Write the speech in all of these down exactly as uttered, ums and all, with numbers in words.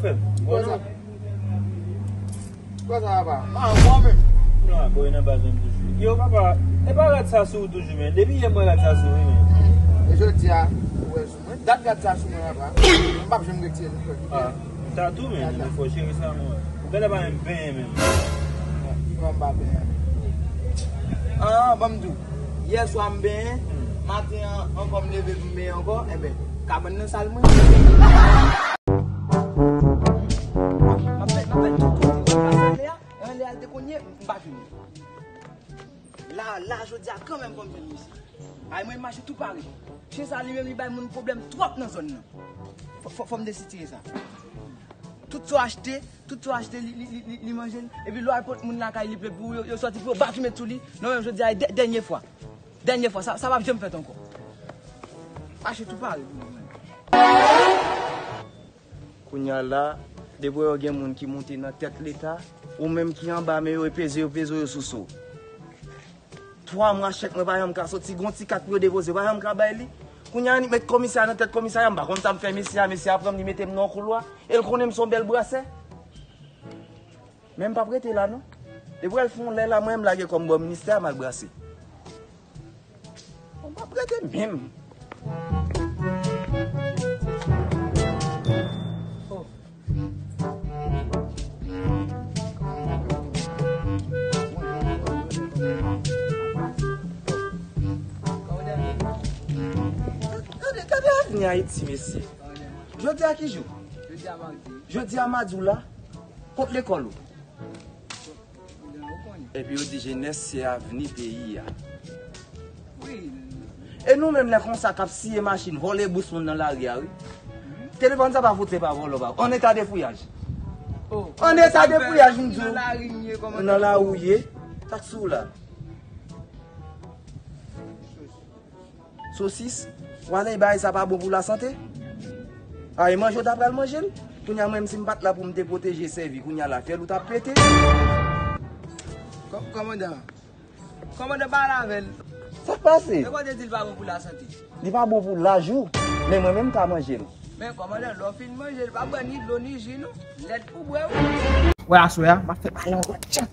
Frè m, bon, non. Kòman sa va? Ah, mwen menm. Non, boy, nan baz menm toujou. Yo, papa, e pa rad sa sou ou toujou, men. Depi yè, mwen rad sa sou ou, men. E jodi a, ou wè sou mwen. Dat rad sa sou mwen, papa. M p ap janm retire l, frè. Ah, tatou, men, men fò cheri sa, mwen. Ou genlè pa menm benyen, menm. Bon, m pa benyen. Ah, ban m di w. Yè swa m benyen, maten an, ankò m leve pou m benyen ankò, enben, kabann nan sal mwen. M ap fè, m ap fè tout kote mwen pase anlè a, anlè a te konye, m pa jwenn li. La, la, jodi a kanmenm fò m jwenn misye. Ay, mwen mache tou pare. Chen sa li menm, li bay moun pwoblèm twòp nan zòn nan. Fò, fò, fò m desitire sa. Tout sa w achte, tout sa w achte, li, li, li, li, li manje l. Epi lè w al pot moun lakay li, ple pou yo, yo sòti pou yo bat ou met sou li. Non, menm jodi a, e dè-, dènye fwa. Dènye fwa, sa, sa p ap janm fèt ankò. Mache tou pare pou mwen. Kounye a la, depi w gen moun ki moute nan tèt Leta, ou menm ki anba men yo, e peze yo, peze yo sou so. Twa mwa chèk mwen pa janm ka soti, gon ti kat pou yo depoze, pa janm ka bay li. Kounye a, ni met komisè a nan tèt komisarya, m pa konn sa m fè mesye a, mesye a pran m, li mete m nan yon koulwa, e l konnen m se yon bèl brasè. Men m p ap rete la, non. Depi w al fè yon lè la, mwen, m lage kò m bò ministè a, m al brase. Bon, m p ap rete menm. Gade, gade avni Ayiti, mesye. Jodi a ki jou? Jodi a madi. Jodi a madi w la? Kot lekòl ou? Epi yo di jenès se avni peyi a. E nou menm lè konsa k ap siye machin, vòlè bous moun nan lari a, wi. Telefòn sa pa fout se pa vòlò, pa. An eta defouyaj. An eta defouyaj, m di w. Nan lari ou ye. Sa k sou w la? Sosis, w ale bagay sa pa bon pou lasante. A, e manje w ta pral manje l. Kounye a, mwen menm, si m pa t la pou m te pwoteje, sèvi, kounye a la, fyèl ou t ap pete. Kò-, kòmandan, kòmandan pale avè l. Sa k pase? E kote di l pa bon pou lasante? Li pa bon pou laj ou, men mwen menm, m ka manje l. Men kòmandan, lè w fin manje l, pa bwè ni dlo ni ji, non. Lèt pou bwè, wi. Wè, aswè a, m ap fè pale ankò. Tchan!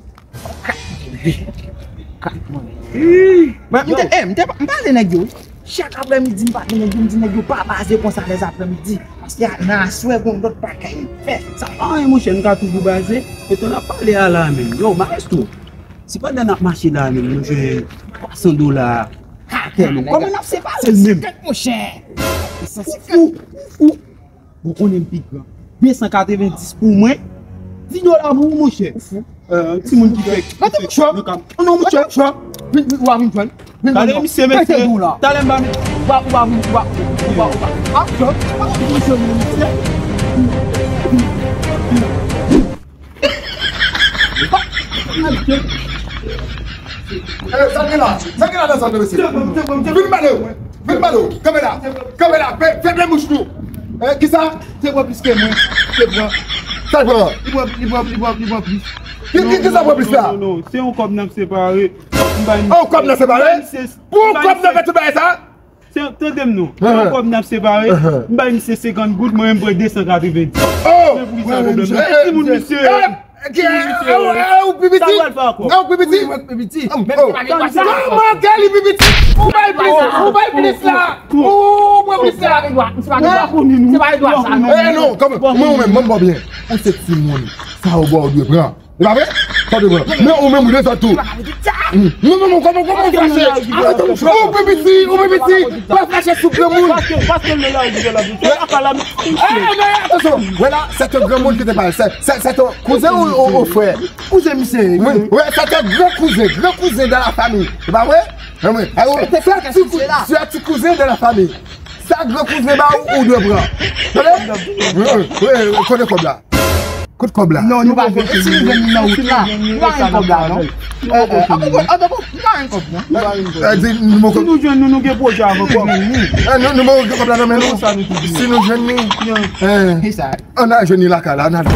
Mwen, m te, eh, m te, m pale nèg yo, wi. Chak aprèmidi, m pale nèg yo, m di nèg yo pa baze konsa lèzaprèmidi. Paske a, nan aswè, gon lòt bagay m fè. Sa pa anyen, monchè, m ka toujou baze. E tan n ap pale a la, menm. Yo, maestro, si pandan n ap mache la, menm, nou jwenn twa san dola atè, menm, kòman n ap separe l, menm? Monchè. Ou fou, ou fou. Ou konnen m pi gran. De san katrevenndis pou mwen. Di dola pou ou, monchè. Ou fou. Euh, timoun ki fè, ki fè nan kab. Non, monchè. Vin, vin, w a vin jwenn. Vin jwenn. Gade misye, mesye. Talè m ba m. W a, w a vin, w a, w a, w a. Ah, jwenn. Misye, misye. Eh, sa gen la? Sa gen la nan zòn nan, mesye? Vin pale w. Vin pale w. Kanpe la. Kanpe la. Fè, fèmen bouch nou. Eh, kisa? Te bwè plis ke mwen. Te bwè. Sa l bwè? Li bwè, li bwè, li bwè, li bwè plis. Ki, ki, kisa bwè plis la? Non, non, non, non. Se yon kòb n ap separe. M bay misye. Oh, kòb n ap separe? Pou yon kòb n ap fè tout bagay sa? Se, tande m non. Mwen kòb n ap separe. M bay misye senkant goud, mwen menm pran de san katrevenndis. Oh! Men pou ki sa pwoblèm? E timoun misye. Ou pi piti? Sa w al fè ankò? Ou pi piti? Wi, mwen pi piti. Kòman ke li pi piti? Ou bay plis, ou bay plis la. Ou pran plis la. Se pa de dwa, se pa de dwa. Se pa de dwa sa, non. Eh, non, kòman? Mwen, mwen menm, mwen bò byen. Ou se timoun. Sa ou bò ou dwe pran. E pa vre? Sa te vre. Men ou menm ou de zòt tou. Non, non, non, kòman, kòman ou fache? Ou pi piti, ou pi piti. Pa fache sou granmoun. Paske, paske l nan lari, l nan lari. Se pa la, men. Eh, men, attention. Voilà, c'est un grand monde qui te parle. C'est, c'est, c'est ton cousin ou, ou, ou frère? Cousin misye. Oui, oui, c'est un grand cousin, grand cousin dans la famille. E pa vre? E wi. Alò, c'est un petit cou-, c'est un petit cousin dans la famille. Sa gran kouzen ba ou, ou dwe pran. Tande? Wi, wi, wi, kote kòb la? Kote kòb la? Non, nou pa jwenn. E si nou jwenn li nan wout la? Nou pa jwenn kòb la, non. Eh, eh, ah, bon, ah, bon, nou pa jwenn kòb, non. Eh, di, nou, si nou jwenn nou, nou gen pwojè avè kòb. Eh, nou, nou gen kòb la nan men nou. Si nou jwenn li, eh, ann al jwenn li lakay la, ann al.